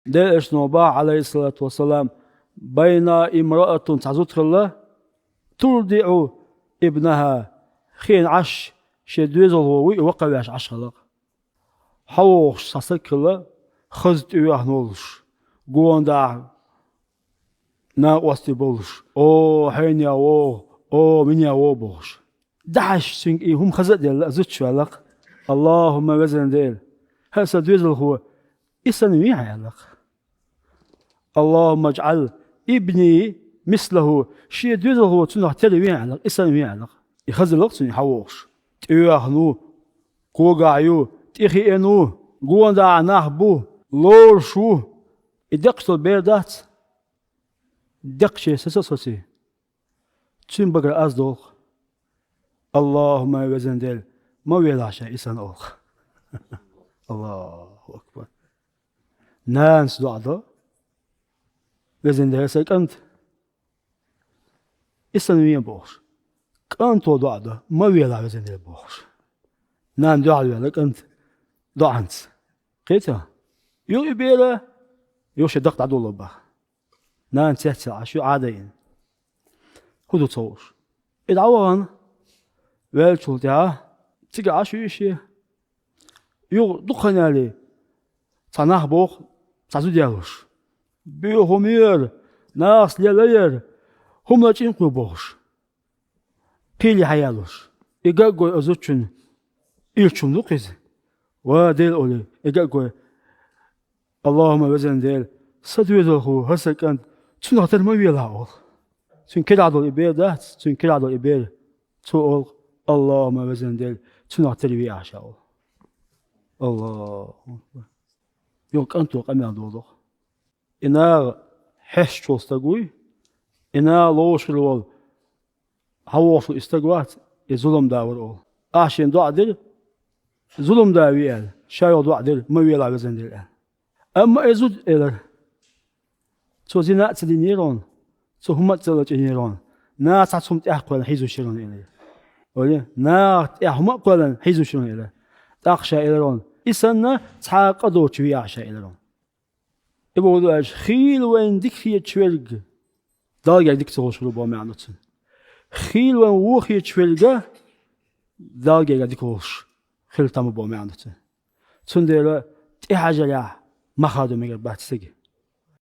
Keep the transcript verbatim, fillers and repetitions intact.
Делаш нобахь, Ӏалайхиссалату вассалам, байна имраатун, цхьа зуда хилла, турдиӀу ибнаха, хиъна Ӏаш, шен доьзалхо вуй, и вакха веш Ӏаш хилла. ХьавогӀуш цхьа саг хилла, хаза тӀе вехна волуш, гонадахьа накъостий болуш: «О, хьенех вогӀу, о, минех вогӀу», – бохуш. Дахьаш цуьнга и хӀума хаза а делла, зудчо аьлла-кх: «АллахӀумма, везан Дела, хӀара сан доьзалхо и санна вехьа», – аьлла-кх. «АллахӀумма жӀал ибни мислаху, шен доьзалхо цунах тера вехьа», – аьлла-кх, и санна вехьа аьлла-кх. И хаза хилла-кх цуьнан хьавогӀуш. ТӀе вехна ву, когахь ю, тӀе хиъна ву, гонадахьа нах бу, лоруш ву. И декхаш долу бер дац? Декхче саца а соций, цуьнан багара аз долу-кх: «АллахӀумма, везан Дела, ма велахь ша и санна», – олу-кх. АллахӀу акбар! Нанас доӀа до: «Везан Дела, сан кӀант и санна вехьа», – бохуш. КӀанто доӀа до: «Ма велахь, везан Дела», – бохуш. Нана дуьхьал ваьлла кӀанта доӀанца. Кхетий хьо? Юха и бер, юха шен дакха дӀадоло боху. Нана цецъяьлла Ӏаш ю, Ӏадайина. ХӀун ду ца хууш? И дӀавахана, ваьллачул тӀаьхьа, цига Ӏаш ю и шен. Юха дукха хан ялале, цхьа нах боху, цхьа зуда ялош: «Боьха хӀума яра, нахаца лелаяра, хӀума лачкъийна кхо», – бохуш. Пхийле хьаялош. И ган а гой, оцу зудчун ирча хӀума ду-кх иза. «Ва Дела», – олий, и ган а гой: «АллахӀумма, везан Дела, сан доьзалхо, хӀара сан кӀант, цунах тера ма велахь», – олу. Цуьнан кирахь долу и бер дац, цуьнан кирахь долу и бер. Цо олу-кх: «АллахӀумма, везан Дела, цунах тера вехьа ша», – олу. АллахӀу акбар! Юха кӀанто къамел долу-кх. И наха хьестачул стаг вуй, и наха ловзуш хир волу, хьавогӀуш волу и стаг вац, и зуламда вара, олу. Ахь шена доӀа дира, зуламда ве аьлла, ша юха доӀа дира: «Ма велахь, везан Дела», – аьлла. Амма и зуда элира: «Цо зина а ца динера хьуна, цо хӀума а ца лачкъийнера хьуна, нахаца цхьацца хӀума тӀехь а кхоьллина хьийзош яра хьуна», – элира. Олий, нахаца тӀехь хӀума а кхоьллина хьийзош яра хьуна, элира. ТӀаккха ша элира хьуна: «И санна, цхьа а къа доцуш вехьа ша», – элира хьуна. И бохург ду аьлча, хийла вайна дика хеташ верг Далла гергахь дика ца хуьлуш хир ву боху маьӀна ду цуьнан. Хийла вайна вон хеташ верг Далла гергахь дика хуьлуш хир там бу боху маьӀна ду цуьнан. Цундела тӀехьажарехь мах хадо мегар бац стеган.